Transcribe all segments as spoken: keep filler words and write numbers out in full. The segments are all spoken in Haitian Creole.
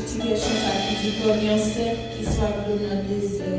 Ti vèsyon sa ki di kòm yon sèf ki swaf dlo nan dezè.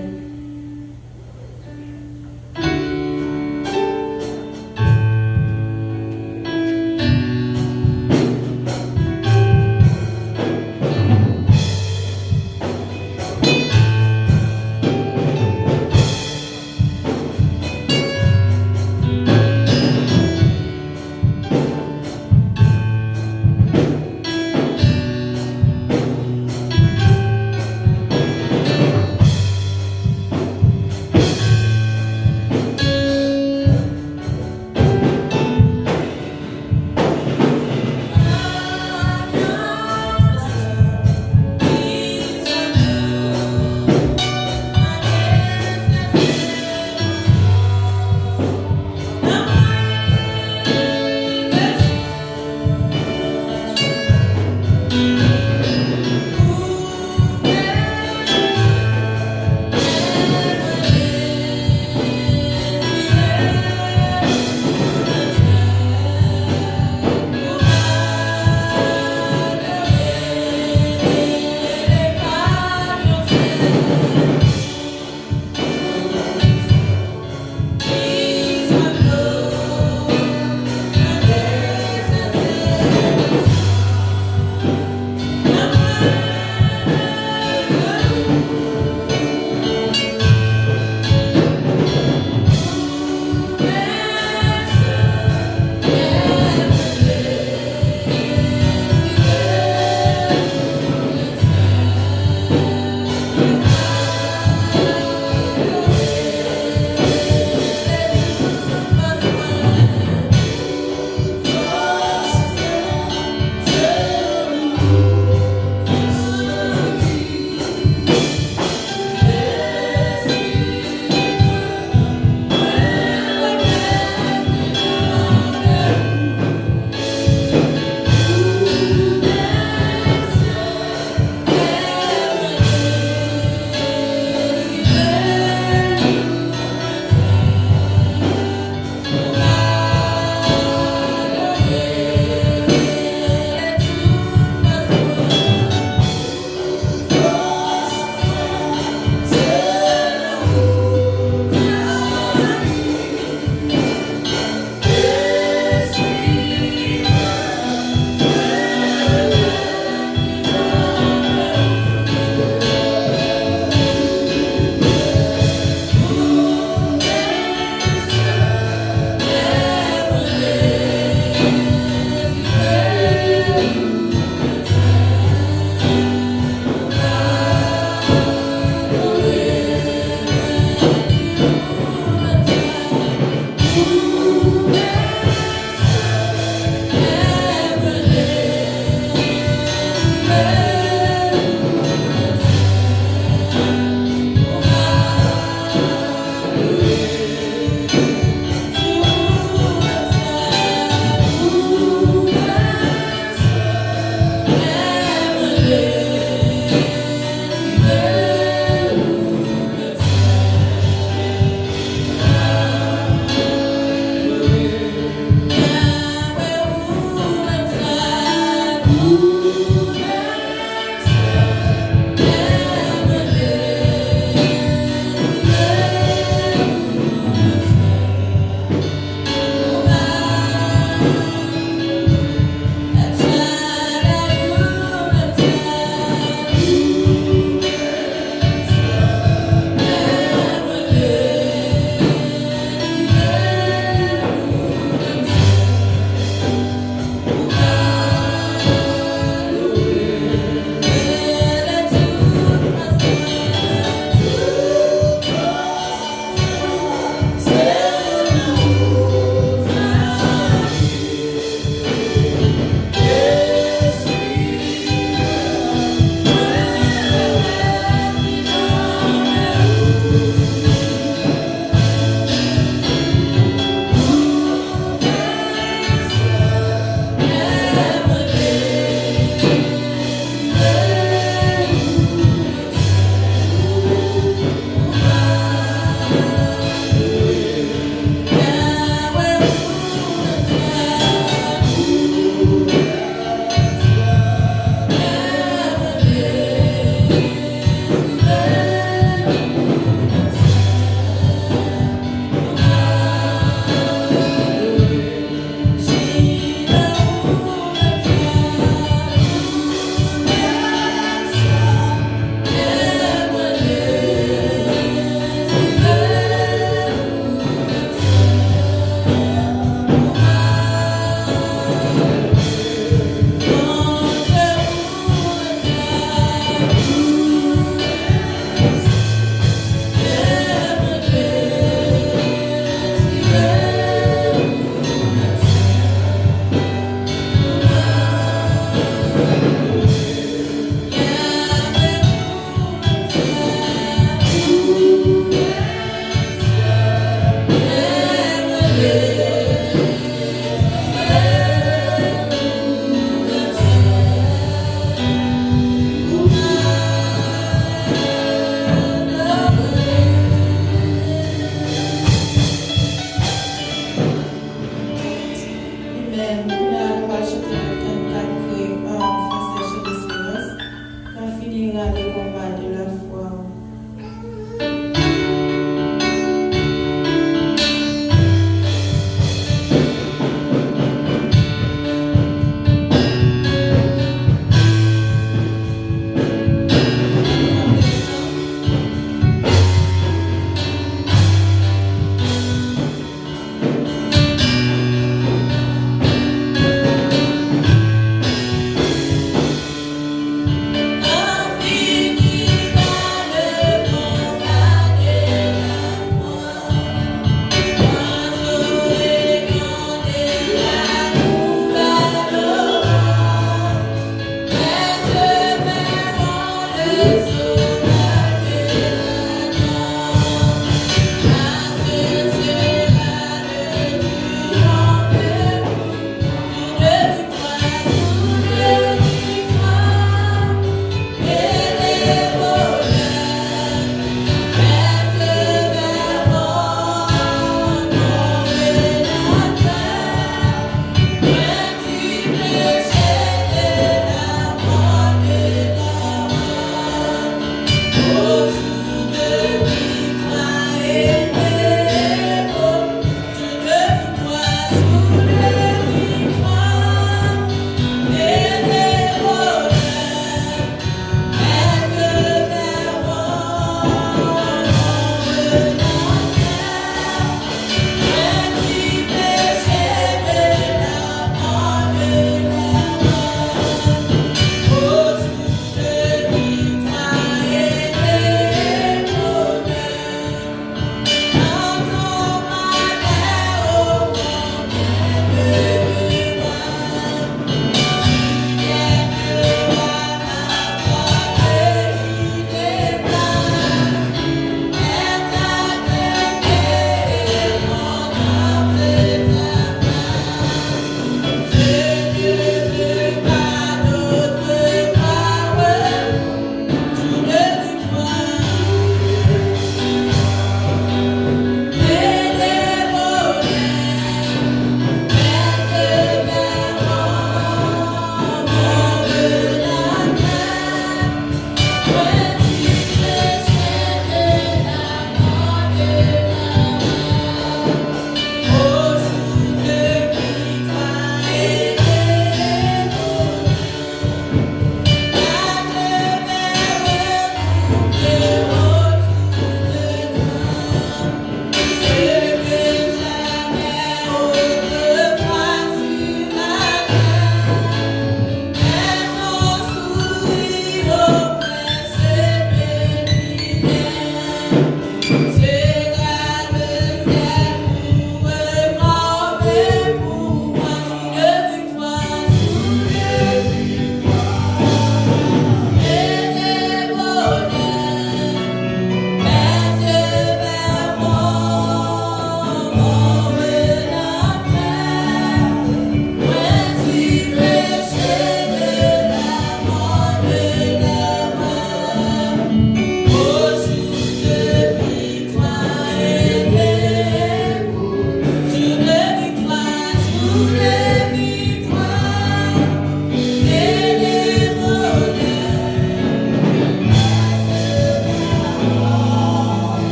Ira le combat de la foi.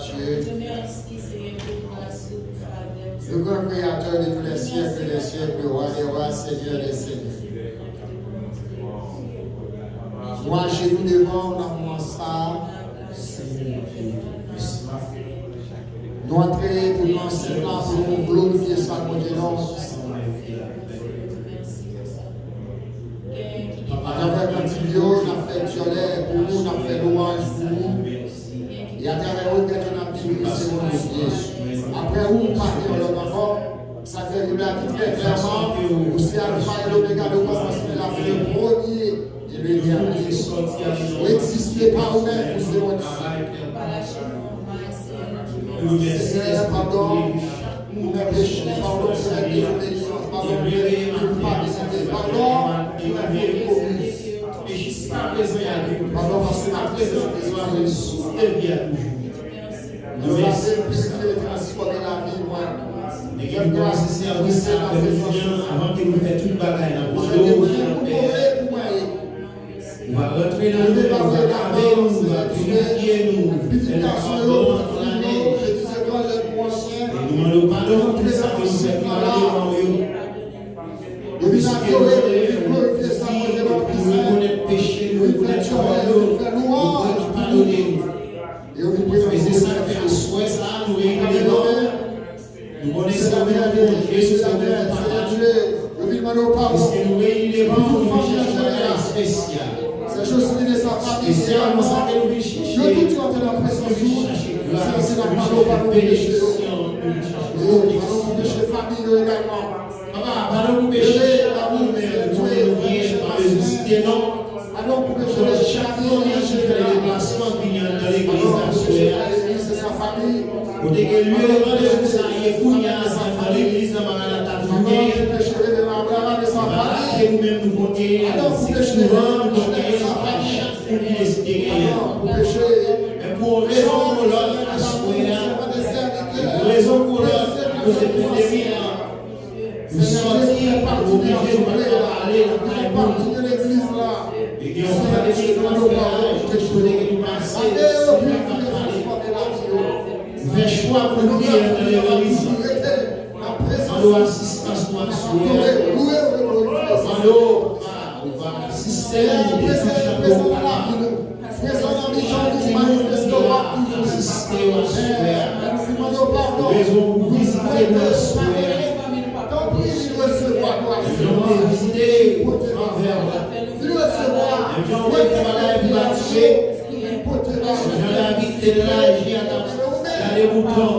Dieu, le grand créateur de tous les siècles des siècles, le roi des rois, Seigneur des seigneurs. Nou ajenou devan w nan moman sa a. Nou antre pou nou nan sèt la pou nou glorifye sa Bondye nan. Atravè kantik yo, n ap fè dyòlè pou ou, n ap fè lwanj pou ou. E atravè ou, Bondye, n ap di wi, se ou Bondye. Apre ou, pa gen yon lòt ankò. Sa k fè Bib la di trè klèman, ou se Alfa e Lomega, le kòmansman e lafen, le premye e le dènye. Ou egziste pa ou menm, ou se yon Dye. Senyè, padon pou mwen peche, padon pou mwen dezobeysans, padon pou mwen kilpabilite, padon pou mwen fot komi. Padon paske m ap prezante sa pou ou. Pase, pirifye e transfòme lavi mwen. Fè m gras pou mwen nan prezans ou. Mwen mande pou move pou mwen ye. Ou va rantre nan nou, ou va lave nou, ou va pirifye nou, fè nou padon, padone nou. E nou mande w padon pou tout sa ke nou fè mal devan w yo. Piske nou konnen, nou rekonèt peche nou, nou rekonèt fòt nou, nou pran ki padone nou. E se sa k fè aswè sa a, nou reyini devan w. Nou konnen se ou menm ki Bondye, se ou menm ki Papa nou. Piske nou reyini devan w, nou vin chèche yon bagay espesyal. Espesyalman sa ke nou vin chèche, nou vin chèche gras, nou vin chèche benefiksyon, nou vin chèche pwoteksyon. Papa, padon pou peche, padon pou peche, nou pa bezwen site non. Padon pou peche chak fanmi ki fè deplasman vini anndan legliz la aswè a. Kote ke lye randevou sa a ye kounye a, se anndan legliz la Maranata nou genyen. Papa, ke nou menm nou konte, se souvan nou genyen, pa chak kou ki deside genyen. Men pou yon rezon ou lòt aswè a, pou yon rezon ou lòt, kote pandemi an, nou sòti, nou oblije, nou pa ka pale lakay moun. E gen yon pandemi k ap fè la, kote ke nou pase, nou pa ka pale. Nou fè chwa pou nou vini anndan legliz la. Mande w asistans nou aswè a. Mande w, Papa, ou va asiste nou, nou fè chwa pou nou, Papa. Asiste w aswè a. Rezon pou vizite nou aswè a. Rezon pou vizite anvè w. Menm jan w te fè bagay pou Batime, menm jan David te reyaji a gade bouton.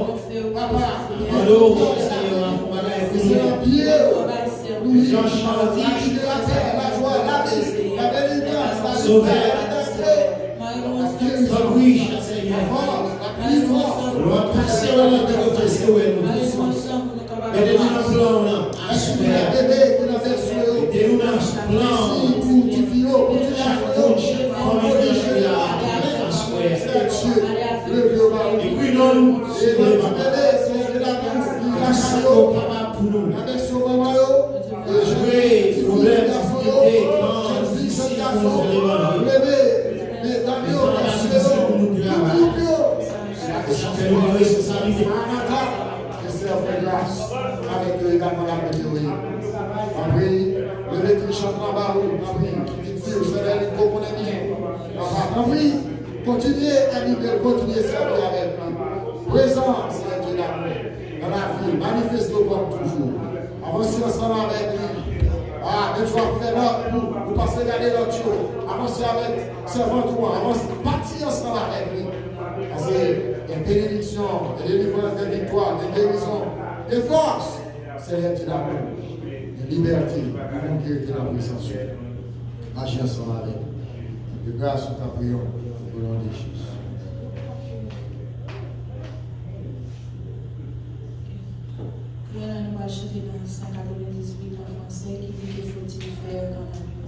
Mande w, Senyè, w ap fè bagay pou nou. Jan Chawdi, Sovè, tanpri, Senyè, lè w ap pase, w ap pase, se wè nou. Mete nou nan plan w nan aswè a. Mete nou nan plan w. Chak moun, chak fanmi ki nan peyi a, aswè a. Ekri non nou sou levan. Sa w kapab pou nou. Jwe pwoblèm, difikilte, gran, difisil pou nou fè levanjil. Mete nou nan difisil pou nou travay. Fè nou pran responsablite. Seyè, fè gras avèk yo egalman la kote yo ye. Tanpri, leve Christian anba ou, tanpri, pitit fi w, Seyè, li ko konnen byen. Papa, tanpri, kontinye anime l, kontinye sèvi avèk li. Prezan, Seyè Dye damou, nan lavi l, manifeste w kòm toujou. Avanse ansanm avèk li. Ah, men w ap fè lòt pou nou pase gade lòt yo. Avanse avèk sèvant ou an, avanse, pati ansanm avèk li. Paske gen benediksyon, gen delivrans, gen viktwa, gen gerizon, gen fòs. Seyè Dye damou, gen libète pou moun ki rete nan prezans ou. Aji ansanm avèk nou. Ke gras ou ta priye, o non de Jezi. Kounye a la, nou pral chante nan san katrevendizuit an fransè ki di, Que faut-il faire quand même?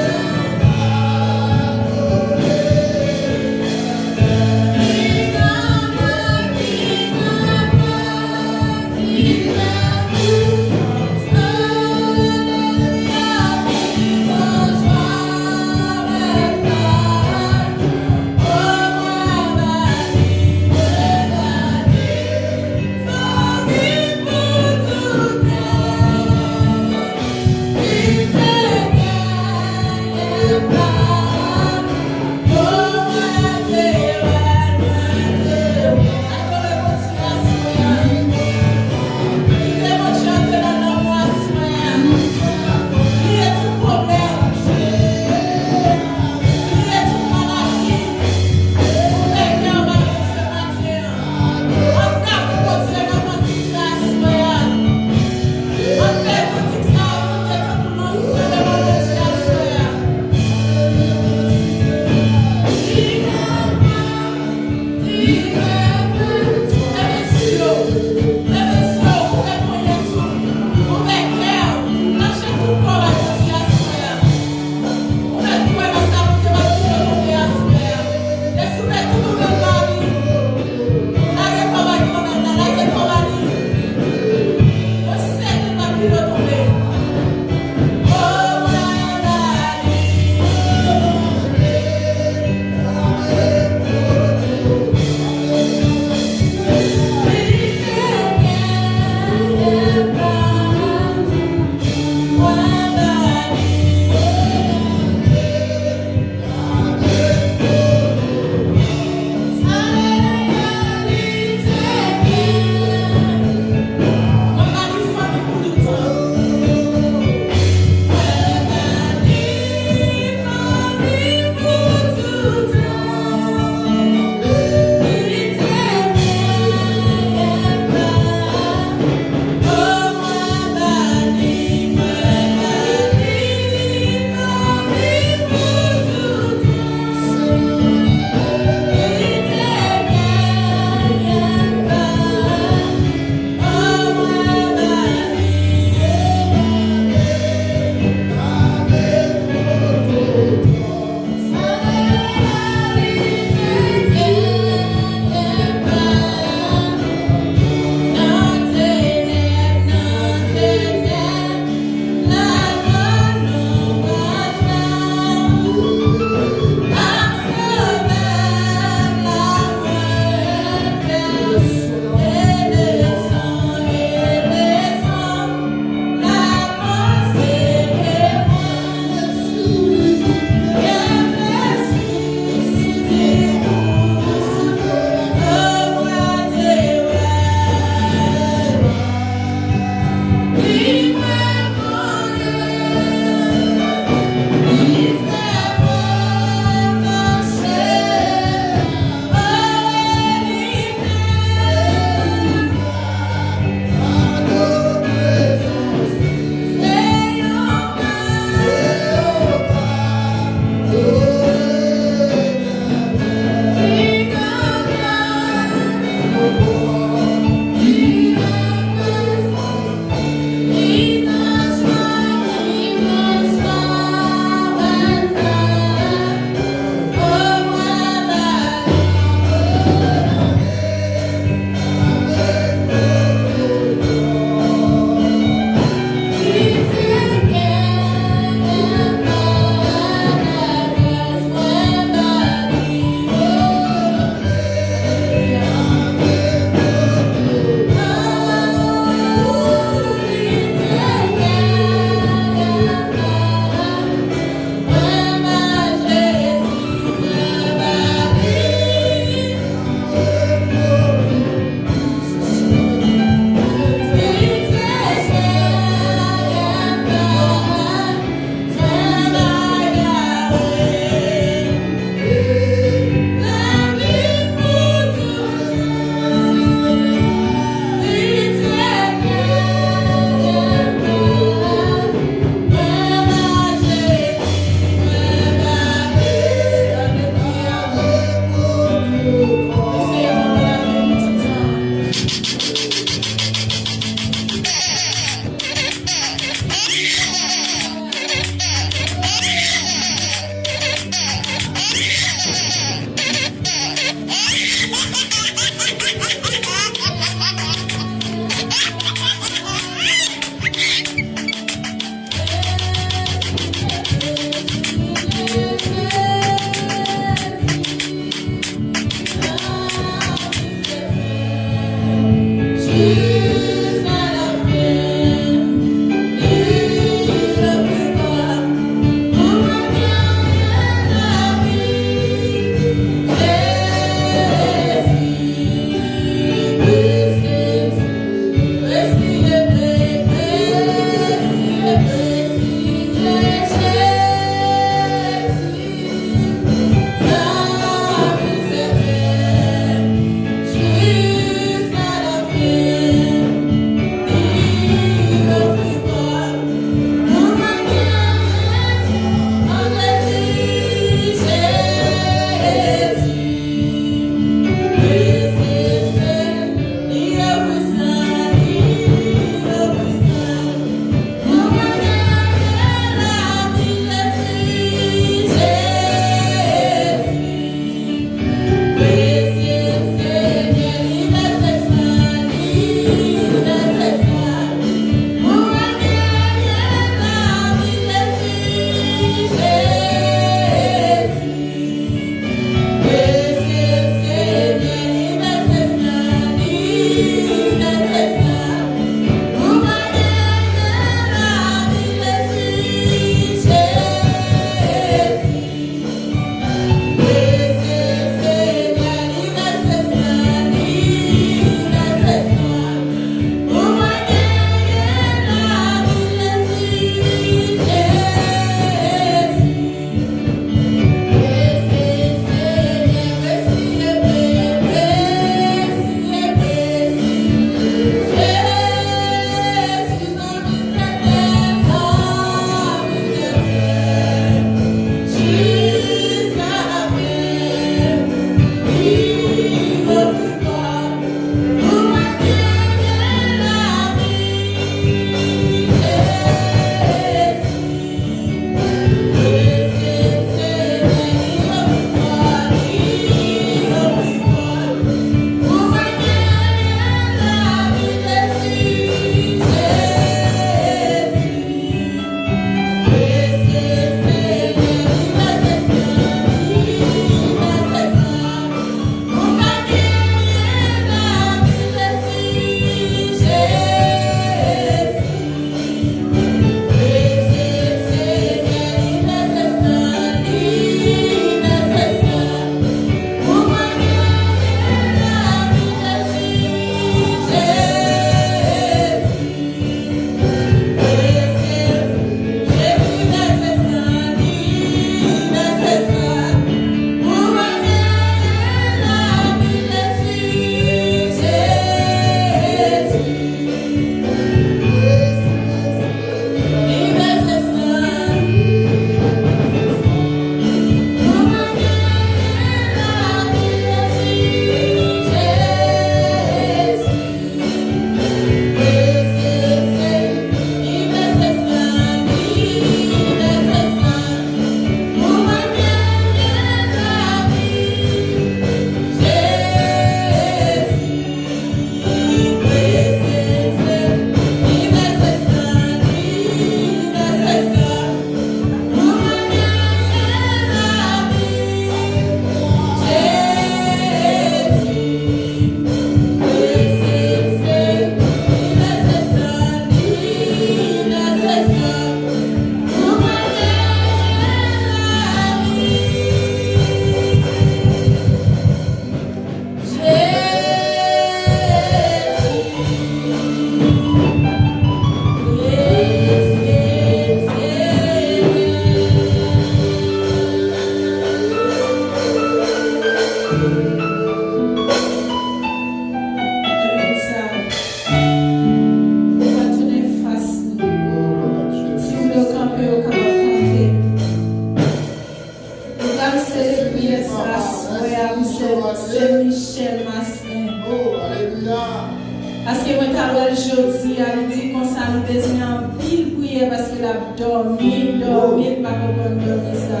Paske mwen t al wè l jodi a, li di konsa li bezwen anpil priyè paske l ap dòmi, dòmi, l pa konprann dòmi sa.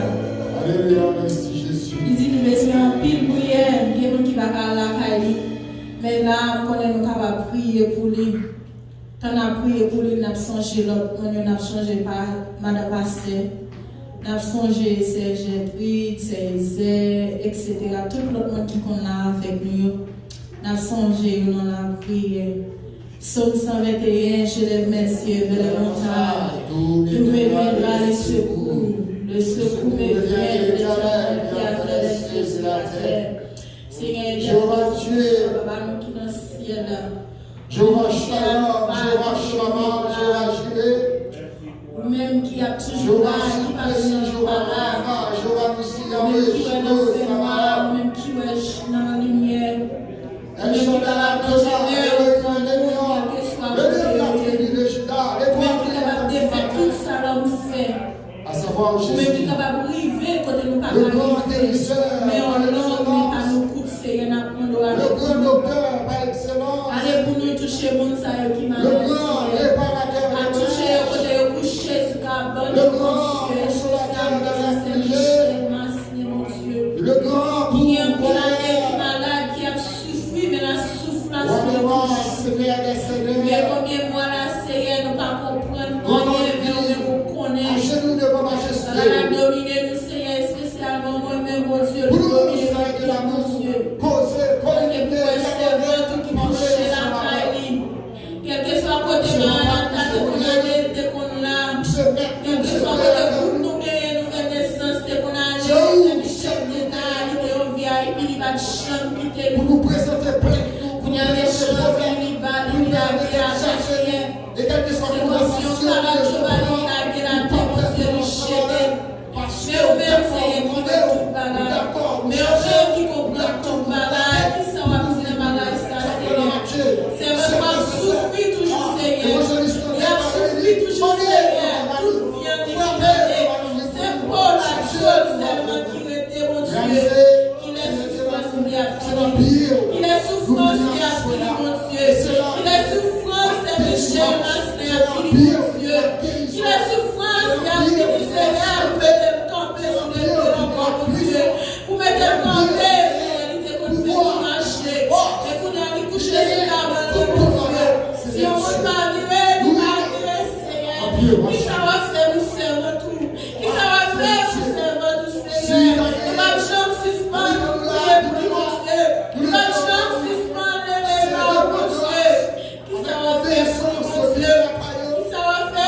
Alelouya, mèsi Jezi. Li di li bezwen anpil priyè, gen moun ki pa ka al lakay li. Men la, m konnen nou kapab priye pou li. Tan n ap priye pou li, n ap sonje lòt moun yo, n ap sonje pa, madan pastè, n ap sonje sè Jètrid, sè Ezè, etsetera. Tout lòt moun ki konn la avèk nou yo, n ap sonje yo nan lapriyè. Psaume cent vingt et un, j'élève mes yeux vers les montagnes, d'où me viendra le secours. Le secours me vient de l'Éternel qui a fait les cieux et la terre. Senyè etènèl, Jewova Dye, Papa nou ki nan syèl la. Jewova Shalom, Jewova Shama, Jewova Jire. Ou menm ki ap toujou la, ki pa janm pa la. Ou menm ki wè nan fènwa, ou menm ki wè nan limyè. Ou menm ki kapab nan jenè, ou menm ki kapab rive kote nou pa ka rive. Men yon lòt, men pa nou kout, Senyè, n ap mande w ale pou nou. Ale pou nou touche moun sa yo ki malad, Senyè. Al touche yo kote yo kouche, sou kabann yo, Bondye, sou sab yo, Sè Michèl, Masnen, Bondye. Ki gen anpil ane ki malad, ki ap soufri, men la souf la sou li toujou. Gen konbyen mwa la, Senyè, nou pa konprann anyen, men ou menm ou konnen. Sa la domine nou, Senyè, espesyalman mwen menm, Bondye, nou domine mwen menm, Bondye. Paske pou wè sèvant ou ki kouche lakay li. Kèlkeswa kote malad la te konn ale, te konn la. Kèlkeswa kote pou nou genyen nouvèl nesans te konn ale, Sè Michèl te ta, li te yon V I P, li pa t janm kite nou. Kounye a, men chans vini ba li, li lage atè, Senyè. Se kòmsi yon karadyo ba li, li lage l atè, Bondye, li jete. Men ou menm, Senyè, ki wè tout bagay. Men ou menm ki konprann tout bagay. Kisa w ap di nan bagay sa, Senyè? Sèvant ou ap soufri toujou, Senyè. Li ap soufri toujou, Senyè. Tout vyann li fin ale. Se po l ak zo l sèlman ki rete, Bondye. Kilè soufrans li ap fini? Kilè soufrans li ap fini, Bondye? Kilè soufrans Sè Michèl Maslen ap fini, Bondye? Kilè soufrans li ap fini, Senyè, pou mete l kanpe sou lepye ankò, Bondye? Pou mete l kanpe, Senyè, li te konn fè ti mache. E kounye a, li kouche sou kabann li, Bondye. Si yon moun pa vire, li pa vire, Senyè. Kisa w ap fè pou sèvant ou? Kisa w ap fè pou sèvant ou, Senyè? Nou p ap janm sispann priye pou li, Bondye. Nou p ap janm sispann leve men nou, Bondye. Kisa w ap fè pou li, Bondye? Kisa w ap fè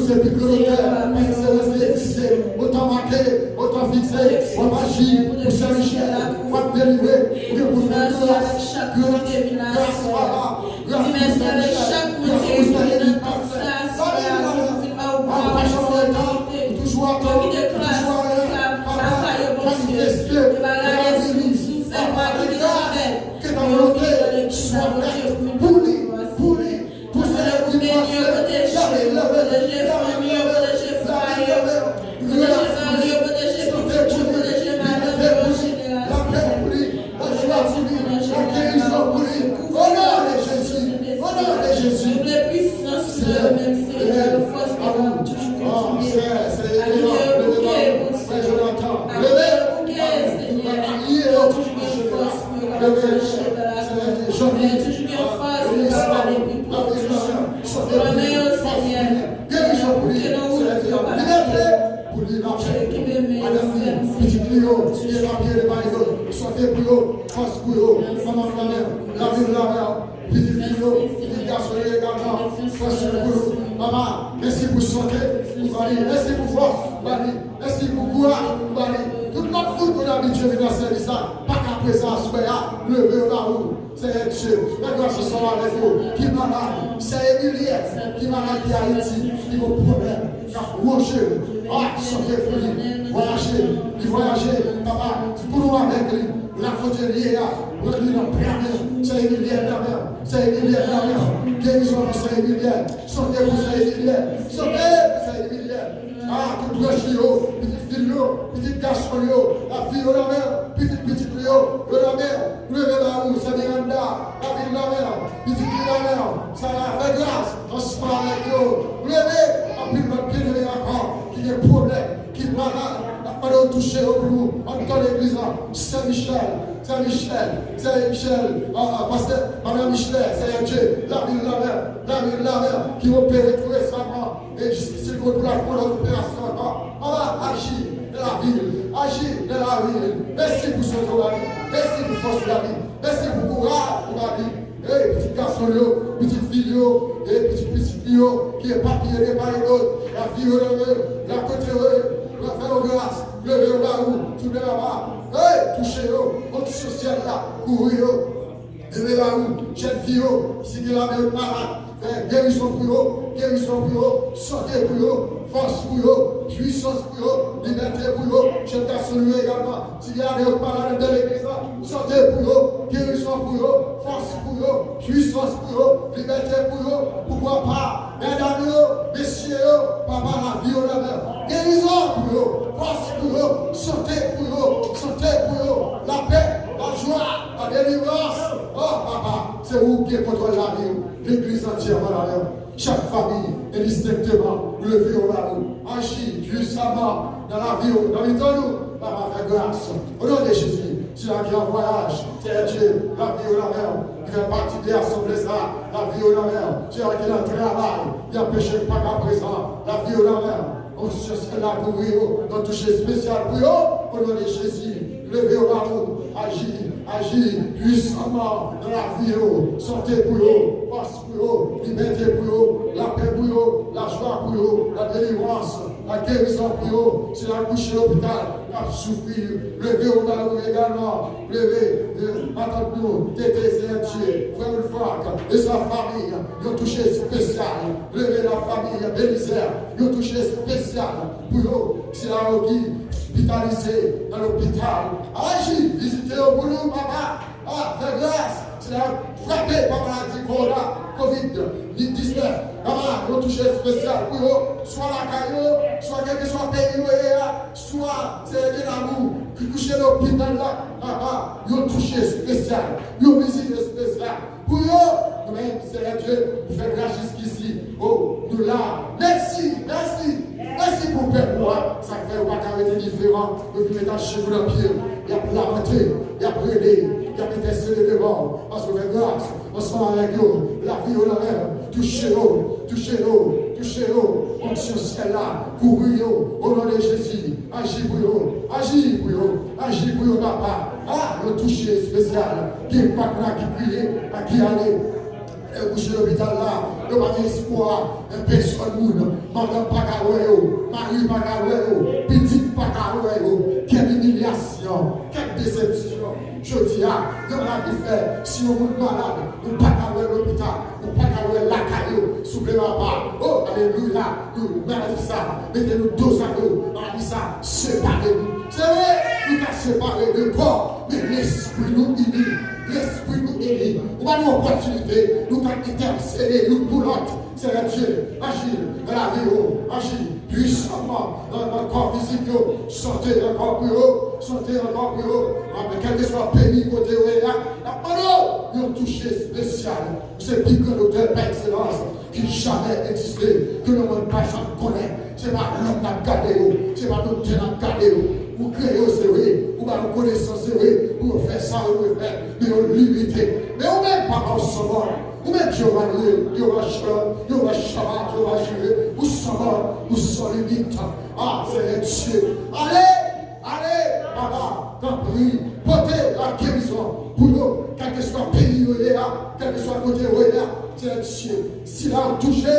Se pi gwo lotè, men se rete egziste. Otan make, otan fikse, w ap aji pou Sen Michel, w ap delivre, ou gen pou fè gras, gras, gras, papa, gras pou Sen Michel, gras pou Sen Michel. Ou toujou atann, ou toujou ale, papa, manifeste, papa, vini, papa, gras, ke ta volonte swa fèt pou li, pou li. Pou Senyè ki pase, lave, lave, lave, lave, lave, gras pou li, sante pou li, libète pou li, lapè pou li, lajwa pou li, lagerizon pou li. O non de Jezi, o non de Jezi. Senyè, leve a ou. O, Senyè, Senyè, leve a ou. Frè Jonathan, leve. Leve, Senyè. Leve, Senyè. Jodi, a, minis la, a, minis la, sante pou li, fòs pou li, gerizon pou li, Senyè Dye a, libète pou li, lapè. Madanm li, pitit li yo, ki epanye de pa yo, sante pou yo, fòs pou yo, manman l nan men w, lavi l nan men w, pitit fi yo, pitit gason yo egalman, fòs pou yo. Papa, mèsi pou sante ou ba li, mèsi pou fòs ou ba li, mèsi pou kouraj ou ba li. Tout lòt moun nou abitye vin nan sèvis la, pa ka prezan aswè a, leve yo ba ou. Senyè Dye, fè gras ansanm avèk yo ki malad. Sè Emilyè ki malad ki Ayiti, ki gon pwoblèm, k ap wonje l. A, sante pou li, vwayaje, li vwayaje, papa, pou nou avèk li. La kote l ye a, pran li nan pran men w. Sè Emilyè nan men w, sè Emilyè nan men w. Gerizon pou sè Emilyè, sante pou sè Emilyè, sante pou sè Emilyè. A, tout branch li yo, pitit fi l yo, pitit gason l yo, lavi yo nan men w, pitit pitit li yo, yo nan men w. Leve ba ou, sè Miranda, lavi l nan men w, pitit li nan men w. Sara, fè gras ansanm avèk yo. Leve, anpil lòt byeneme ankò ki gen pwoblèm, ki malad. N ap mande w touche yo pou nou, anndan legliz la. Sè Michèl, sè Michèl, sè Michèl, a, a, pastè, madanm Michèl, Senyè Dye, lavi l nan men w, lavi l nan men w, ki opere tou resaman. E jiskisi l konn pou l al fè yon lòt operasyon ankò. Papa, aji nan lavi l, aji nan lavi l. Mèsi pou sante w ba li, mèsi pou fòs ou ba li, mèsi pou kouraj ou ba li. Ey, pitit gason l yo, pitit fi l yo, e pitit pitit li yo, ki epanye de pa e dòt, lavi yo nan men w, lakote yo ye, fè yo gras, leve yo ba ou, souple papa. Ey, touche yo, onksyon syèl la, kouvri yo. Leve ba ou, jèn fi yo, si gen ladan yo k malad, fè gerizon pou yo, gerizon pou yo, sante pou yo, fòs pou yo, pwisans pou yo, libète pou yo, jèn gason yo egalman, si gen ladan yo k malad anndan legliz la, sante pou yo, gerizon pou yo, fòs pou yo, pwisans pou yo, libète pou yo, poukwa pa, medam yo, mesye yo, papa, lavi yo nan men w. Gerizon pou yo, fòs pou yo, sante pou yo, sante pou yo, lapè, lajwa, ladelivrans. O, papa, se ou ki gen kontwòl lavi yo. Legliz antyèman nan men w. Chak fanmi, endistenkteman, ou leve yo ba ou. Aji pwisaman nan lavi yo, nan mitan nou. Papa, fè gras. O non de Jezi, sila ki an vwayaj, Senyè Dye, lavi yo nan men w. Ki fè pati de asanble sa, lavi yo nan men w. Sila ki nan travay, ki anpeche pa ka prezan, lavi yo nan men w. Onksyon syèl la kouvri yo, yon touche espesyal pou yo, o non de Jezi. Leve yo ba ou, aji, aji pwisaman nan lavi yo, sante pou yo, fòs pou yo, libète pou yo, lapè pou yo, lajwa pou yo, ladelivrans, lagerizon pou yo, sila k kouche lopital, k ap soufri, leve yo ba ou egalman, leve, eh, matant nou, Tete, Senyè Dye, frè Wilfrac, e sa fanmi, yon touche espesyal, leve lafanmi Belizaire, yon touche espesyal, pou yo, sila yo ki ospitalize nan lopital. Aji, vizite yo pou nou, papa. A, fè gras. Sila yo frape pa maladi kowona, kovid diznèf. Papa, yon touche espesyal pou yo, swa lakay yo, swa kèlkeswa peyi yo ye a, swa se gen labou ki kouche lopital la. Papa, yon touche espesyal, yon vizit espesyal. Pou yo, nou menm, Senyè Dye, ou fè gras jiskisi. O, nou la. Mèsi, mèsi, mèsi pou pèp ou a. Sa k fè yo pa ka rete diferan. Yo vin met ajenou nan pye w. Y ap lamante, y ap rele, y ap entèsede devan w. Paske ou fè gras ansanm avèk yo. Lavi yo nan men w. Touche yo, touche yo, touche yo. Onksyon syèl la, kouvri yo. O non de Jezi, aji pou yo, aji pou yo, aji pou yo, papa. A, yon touche espesyal. Gen patnè ki kriye, a ki ale. Yo kouche lopital la, yo pa gen espwa. Men pèsòn moun, madanm pa ka wè yo, mari pa ka wè yo, pitit pa ka wè yo. Kèl imilyasyon, kèl desepsyon. Jodi a, gen maladi fè, si yon moun malad, ou pa ka wè lopital, ou pa ka wè lakay yo, souple papa. O, alelouya, nou, maladi sa, mete nou dozado, maladi sa, separe nou. Se vre, nou ka separe de kò, men lespri nou ini, lespri nou ini. Ou ba nou opòtinite, nou ka entèsede youn pou lòt. Senyè Dye, aji nan lavi yo, aji pwisamman nan, nan kò fizik yo, sante nan kò pou yo, sante nan kò pou yo. Amen. Kèlkeswa peyi kote yo ye a, n ap mande w yon touche espesyal. Ou se pi gran doktè pa ekselans ki jamè egziste, ke lemonn pa janm konnen. Se pa lòm n ap gade yo, se pa doktè n ap gade yo. Ou kreye yo, se vre, ou ba yo konesans, se vre, pou yo fè sa yo dwe fè, men yo limite. Men ou menm, papa, ou sanmòl, ou menm, Jewova Neye, Jewova Shalom, Jewova Shama, Jewova Jire, ou sanmòl, ou san limit. A, Senyè Dye, ale, ale, papa, tanpri, pote lagerizon pou yo, kèlkeswa peyi yo ye a, kèlkeswa kote yo ye a, Senyè Dye, sila yo touche,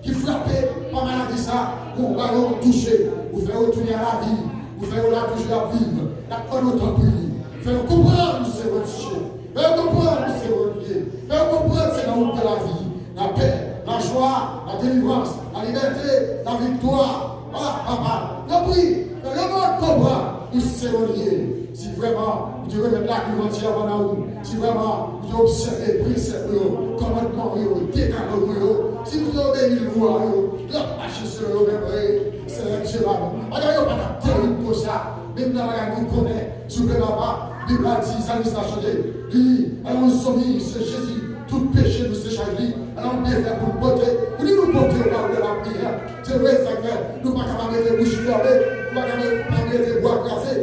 ki frape pa maladi sa, ou ba yo touche, ou fè yo tounen a lavi, ou fè yo la toujou ap viv, n ap mande w tanpri, fè yo konprann ou se Bondye, fè yo konprann ou se Bondye, fè yo konprann se nan wout de lavi, lapè, lajwa, ladelivrans, lalibète, laviktwa. A, papa, tanpri, fè lemonn konprann ou se Bondye. Si vrèman ou te remèt lavi w antyèman nan ou, si vrèman ou te obsève presèp ou yo, kòmandman ou yo, dekalòg ou yo, si ou te obeyi lwa ou yo, lè w ap mache selon yo, men vre, Senyè Dye pa nou. Bagay yo pa t ap terib konsa, menm nan bagay nou konnen, souple papa, Bib la di, salmis la chante, li, alò, zanmi, se Jezi, tout peche nou se chaj li, alò, nou byen fè pou nou pote, pou li nou pote yo ba ou de lapriyè. Se vre, sa k fè nou pa kapab rete bouch fèmen, nou pa kapab rete bwa kraze.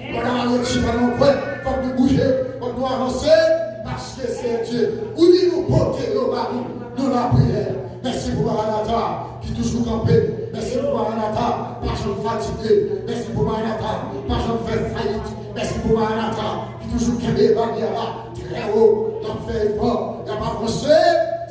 Fòk nou al chita nan yon kwen, fòk nou bouje, fòk nou avanse, paske Senyè Dye, ou di nou pote yo ba nou nan lapriyè. Mèsi pou Maranata ki toujou kanpe. Mèsi pou Maranata pa janm fatige. Mèsi pou Maranata pa janm fè fayit. Mèsi pou Maranata ki toujou kenbe baryè la trè wo. Y ap fè efò, y ap avanse.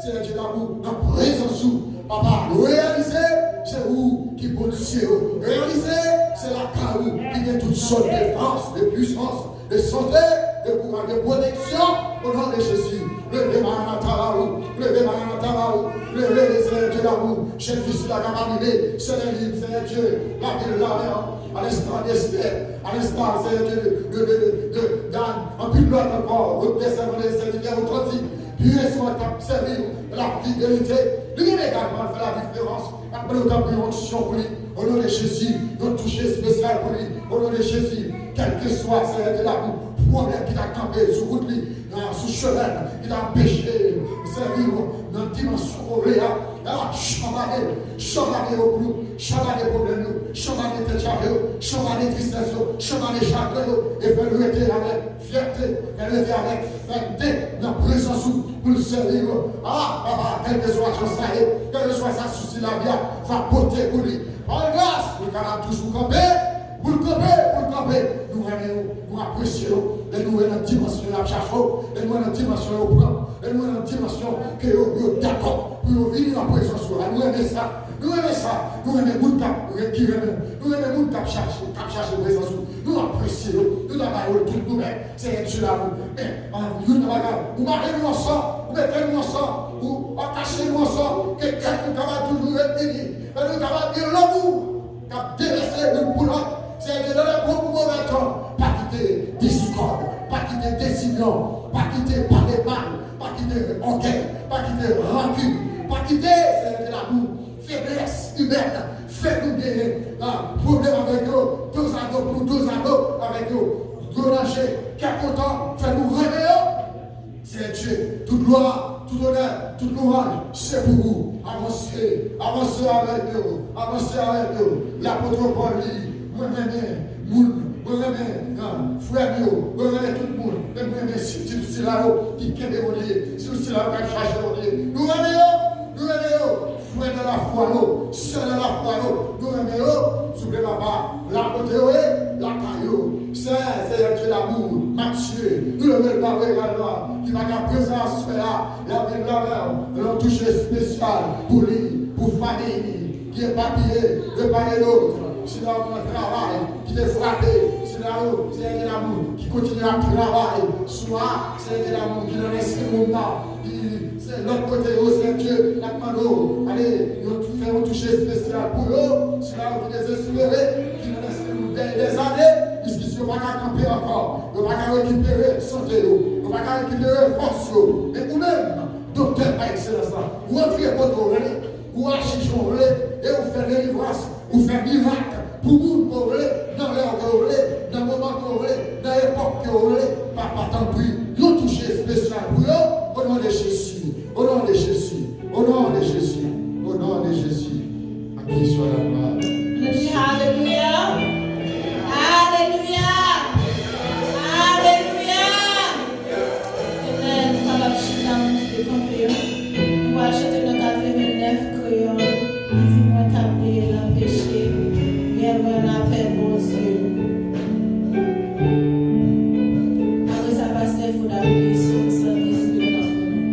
Senyè Dye damou, nan prezans ou. Papa, nou reyalize se ou ki Bondye yo. Reyalize se lakay ou ki gen tout sòt de fòs, de pwisans, de sante, de kouraj, de pwoteksyon. O non de Jezi, leve Maranata ba ou, leve Maranata ba ou, leve Senyè Dye damou. Jèn fi sila k ap anime, Senyè Dye, Senyè Dye, lavi l la, a lenstan de Estè, a lenstan, Senyè Dye, de, de, de, de, de, anpil lòt ankò, de sèvant, de sèvitè otantik, pi resan k ap sèvi l, l ap fidelite. Li menm egalman fè la diferans. N ap mande w tanpri yon onksyon pou li. O non de Jezi, yon touche espesyal pou li. O non de Jezi, kèlkeswa, Senyè Dye damou, pwoblèm ki ta kanpe sou wout li, nan, sou chemen l, ki ta anpeche l sèvi w nan dimansyon ou vle a, a, chanbade, chanbade yo pou nou, chanbade pwoblèm yo, chanbade tèt chaje yo, chanbade tristès yo, chanbade chagren yo, e fè l rete avèk fyète, fè l rete avèk fète nan prezans ou pou l sèvi w. A, papa, kèlkeswa jan sa ye, kèlkeswa sa sousi lavi a va pote pou li. Pa gras, pou l kapab toujou kanpe, pou l kanpe, pou l kanpe. Nou renmen w, nou apresye w. Lè nou wè nan dimansyon y ap chache w, lè nou wè nan dimansyon yo pran, lè nou wè nan dimansyon ke yo, yo dakò pou yo vini nan prezans ou a. Nou renmen sa, nou renmen sa, nou renmen moun k ap, ki renmen w, nou renmen moun k ap chache, k ap chache prezans ou. Nou apresye yo, nou ta ba yo tout nou menm. Senyè Dye damou, men, an, youn nan bagay, ou mare nou ansanm, ou mete nou ansanm, ou atache nou ansanm, ke kè nou kapab toujou ret ini, ke nou kapab gen lanmou k ap devèse youn pou lòt. Senyè Dye, nan lè bon kou move tan, pa kite diskòd, pa kite dezinyon, pa kite pale mal, pa kite ògèy, pa kite rankin, pa kite, Senyè Dye damou, feblès imèn fè nou genyen, a, pwoblèm avèk yo, dozado pou nou dozado avèk yo. Yo ranje, kè kontan, fè nou renmen yo. Senyè Dye, tout glwa, tout onè, tout louwanj, se pou ou. Avanse, avanse avèk yo, avanse avèk yo. Lapot Pòl di, mwen renmen moun, mwen renmen, a, frè m yo, mwen renmen tout moun, men mwen renmen sitou sila yo ki kenbe Bondye, sitou sila yo k ap chache Bondye. Nou renmen yo, nou renmen yo. Frè nan lafwa yo, sè nan lafwa yo, nou renmen yo. Souple papa, la kote yo ye, lakay yo. Sè, Senyè Dye damou, Matye, nou leve l ba w egalman, ki pa ka prezan aswè a, l ap vin avè w, yon touche espesyal pou li, pou fanmi li, ki epapiye, de part et d'autre, sila yo ki nan travay, ki te frape, sila yo, Senyè de lanmou, ki kontinye ap travay, swa, Senyè de lanmou, ki nan lespri moun nan, ki Se lòt kote yo, Senyè Dye, n ap mande w, ale, yo tou fè yon touche espesyal pou yo, sila yo ki dezespere, ki nan lespri nou dèyè dèzane, jistis yo pa ka kanpe ankò, yo pa ka rekipere sante yo, yo pa ka rekipere fòs yo. Men ou menm, doktè pa ekselans lan, ou antre kote w vle, ou aji jan w vle, e ou fè delivrans, ou fè mirak pou moun ke w vle, nan lè ke w vle, nan moman ke w vle, nan epòk ke w vle. Papa, tanpri, yon touche espesyal pou yo, o non de Jezi, o non de Jezi, o non de Jezi, o non de Jezi. À qui soit la gloire. Nou di alelouya, alelouya, alelouya. Amen. Nou kapab chita, nou kite kanpe yo. Nou pral chante nan katrevennnèf kreyòl. Li di, mwen t ap beye nan peche, gen mwen lapè Bondye. Apre sa, pastè Fouda ap li Sòm san dizuit lan pou nou.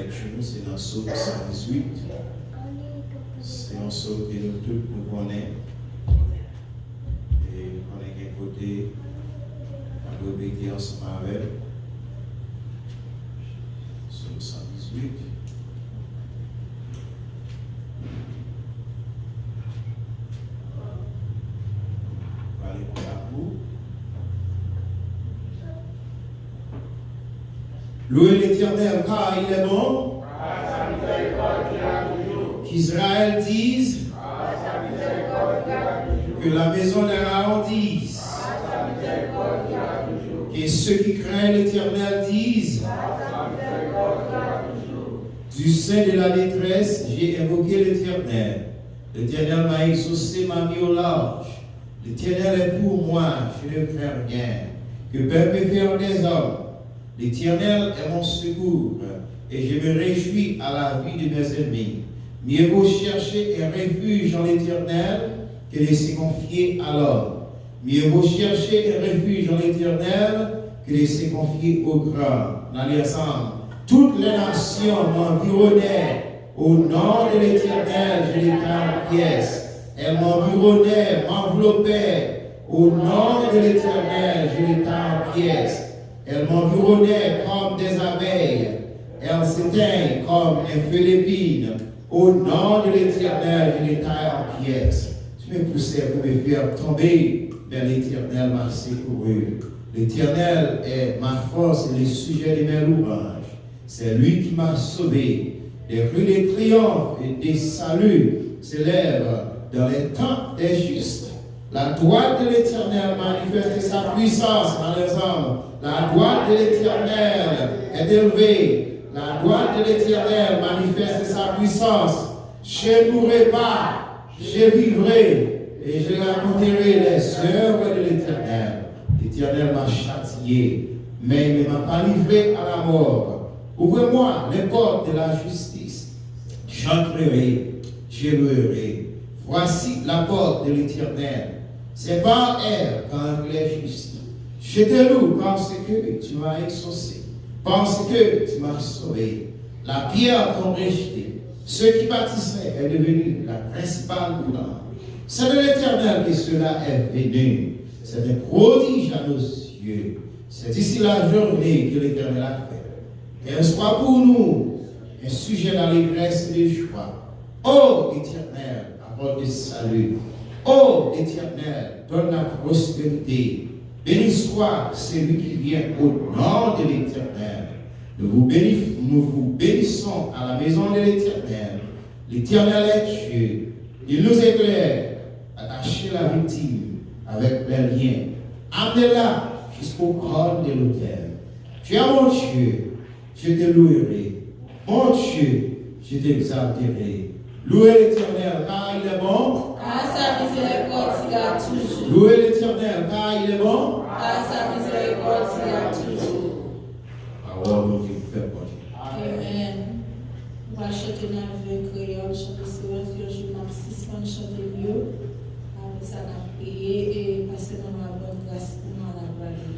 Chè nou, se nan Sòm san dizuit. Se yon sòm ke nou tout nou konnen. E konnen gen kote n ap repete ansanm avè l. Sòm san dizuit. Pale konsa pou. Louez l'Éternel, car il est bon. Qu'Israël dise, que la maison d'Aaron dise, que ceux qui craignent l'Éternel disent, du sein de la détresse, j'ai invoqué l'Éternel. L'Éternel m'a exaucé, m'a mis au large. L'Éternel est pour moi, je ne crains rien. Que peuple me fait un désordre. L'Éternel est mon secours, et je me réjouis à la vue de mes ennemis. Mieux vaut chercher un refuge en l'Éternel que de se confier à l'homme. Mieux vaut chercher un refuge en l'Éternel que de se confier au grand. N a li ansanm. Toutes les nations m'environnaient. Au nom de l'Éternel, je les taille en pièces. Elles m'environnaient, m'enveloppaient. Au nom de l'Éternel, je les taille en pièces. Elles m'environnaient comme des abeilles. Elles s'éteignent comme un feu d'épines. Au nom de l'Éternel, je les taille en pièces. Tu me poussais pour me faire tomber, mais l'Éternel m'a secouru. L'Éternel est ma force et le sujet de mes louanges. C'est lui qui m'a sauvé. Des cris de triomphe et de salut s'élèvent dans les tentes des justes. La droite de l'Éternel manifeste sa puissance dans les hommes. La droite de l'Éternel est élevée. La droite de l'Éternel manifeste sa puissance. Je mourrai pas, je vivrai, et je raconterai les œuvres de l'Éternel. L'Éternel m'a châtié, mais il ne m'a pas livré à la mort. Ouvrez-moi les portes de la justice. J'entrerai, je louerai. Voici la porte de l'Éternel. C'est par elle qu'entre les justes. Je te loue parce que tu m'as exaucé, parce que tu m'as sauvé. La pierre qu'ont rejetée ceux qui bâtissaient est devenue la principale tour. C'est de l'Éternel que cela est venu. C'est un prodige à nos yeux. C'est ici la journée que l'Éternel a faite. Qu'elle soit pour nous un sujet d'allégresse et de joie. Ô Éternel, apporte le salut. Ô Éternel, donne la prospérité. Béni soit celui qui vient au nom de l'Éternel. Nous vous bénissons, nous vous bénissons à la maison de l'Éternel. L'Éternel est Dieu. Il nous éclaire. Attachez la victime avec les liens. Amenez-la jusqu'aux cornes de l'autel. Tu es mon Dieu, je te louerai. Mon Dieu, je t'exalterai. Louez l'Éternel, car il est bon. Car sa mizèrikòd li dure toujours. Louez l'Éternel, car il est bon. Car sa mizèrikòd li dure toujours. Pawòl Bondye, pèp Bondye. Amen. Nou va chante nan vè kreyòl, chante se yon jou n ap sispann chante l yo. Apre sa, n ap priye e pastè Mano a ban n gras pou nou al adore.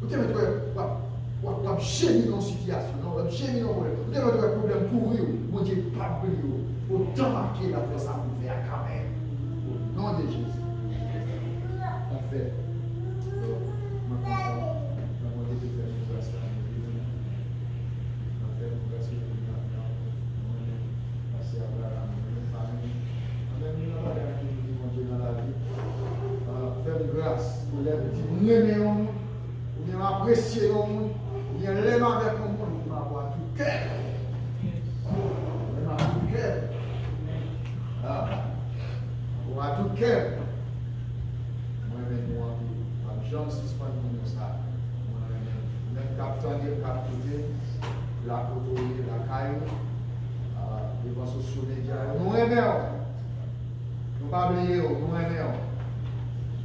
Ou te mèt wè w ap, w ap, w ap jemi nan yon sitiyasyon, non, w ap jemi nan yon pwoblèm. Ou te mèt wè pwoblèm kouvri w. Bondye p ap bliye w. Otan make l ap fè sa pou l fè a kanmenm. O non de Jezi. L ap fè. Donk, mwen kontan. Mwen Bondye te fè nou gras la, nou vini. L ap fè nou gras, nou vini nan, nan, nan, nan, pastè Abraham, nou vini fanmi. Anben, nou nan bagay ki di Bondye nan lavi. Ah, fè m gras pou lè m di m renmen yon moun, oubyen m apresye yon moun, oubyen lè m avèk yon moun, m ap wè tout kè. Lè m ap tout kè. Ah, m ap wè tout kè. Mwen renmen nou anpil. M p ap janm sispann di nou sa. Mwen renmen nou. Ou menm k ap tande m, k ap koute m, la kote w ye, lakay ou, ah, devan sosyo medya yo, nou renmen w. Nou pa bliye w, nou renmen w.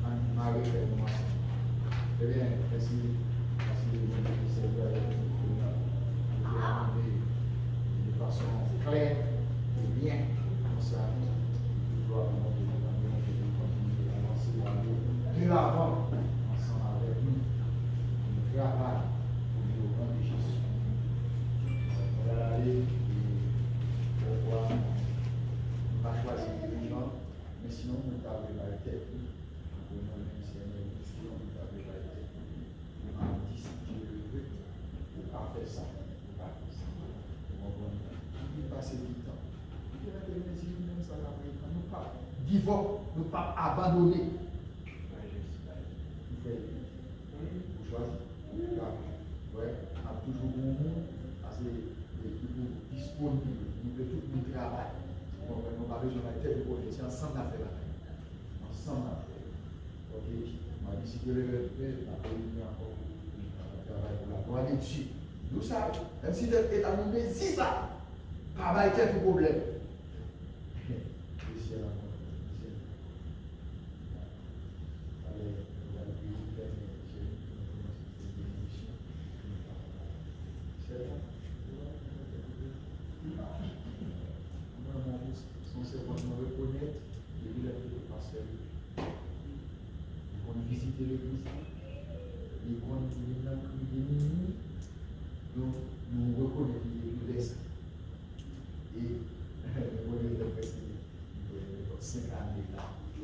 Ann mare kè nou ansanm. Ebyen, mèsi, mèsi Bondye pou sèvi avèk nou kounye a. Bondye ap mande de fason klè e byen konsa. Glwa pou Bondye, nou mande Bondye pou kontinye avanse, ale de lavan ansanm avèk nou. Pou nou travay pou li o non de Jezi. Mwen pral ale, e, poukwa nou pa chwazi dirijan, men si yon moun ta vle bay tèt li, mwen menm, Senyè, si yon moun ta vle bay tèt li, mwen ap di, si Dye le veut, ou ka fè sa, ou ka fè sa. Ou konprann? Anpil pase di tan. Anpil anpil mezi, nou menm sa n ap retan. Nou p ap give up, nou p ap abandone. Nou fè li. Ou chwazi. Ou ka wè, n ap toujou gen yon moun, paske, e, ki pou disponib. Nou vle tout moun travay. Ou konprann? Nou pa bezwen bay tèt nou kote. Se ansanm n ap fè bagay. Ansanm n ap fè. Ok, m ap di si Dye le veut, n ap reyini ankò pou travay pou laglwa de Dye. Nou sa, menm si tèt eta nou mezi sa, pa bay tèt ou pwoblèm. Lesyèl ankò, lesyèl ankò. Alè, nou pral priye, fèmen je nou, nou kòmanse fè benediksyon. Sèlman, mwen, mwen, se yon sèvant mwen rekonèt depi lè m te pastè. Li konn vizite legliz la, li konn vin nan kri de minui. Donk, nou rekonèt li depi lè sa. E nou konnen fè prèske, nou konnen nenpòt senk ane la. E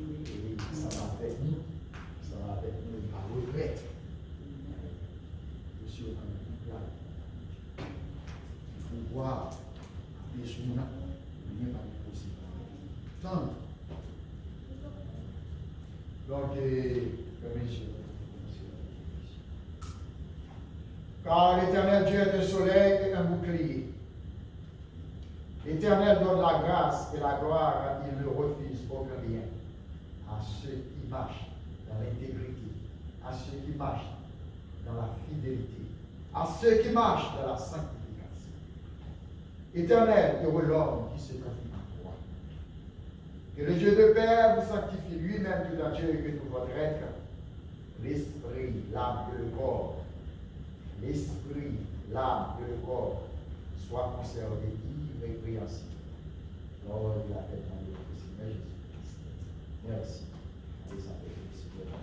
ansanm avèk nou, ansanm avèk nou, li pa regrèt. Mesye yo nan piblik la, pouvwa, Sou moun nan, anyen pa t posib. Tann. Donk, e, frè m e sè, Car l'Éternel Dieu est un soleil et un bouclier. L'Éternel donne la grâce et la gloire, il ne refuse aucun bien à ceux qui marchent dans l'intégrité, à ceux qui marchent dans la fidélité, à ceux qui marchent dans la sanctification. Éternel, heureux l'homme qui se confie en toi. Que le Dieu de paix vous sanctifie lui-même tout entier, que tout votre être, l'esprit, l'âme et le corps, l'esprit, l'âme et le corps soient conservés irrépréhensibles lors de la venue du Seigneur Jésus-Christ. Merci. Allez, ça fait le Seigneur.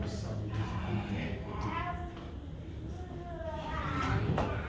Le sang de Jésus-Christ.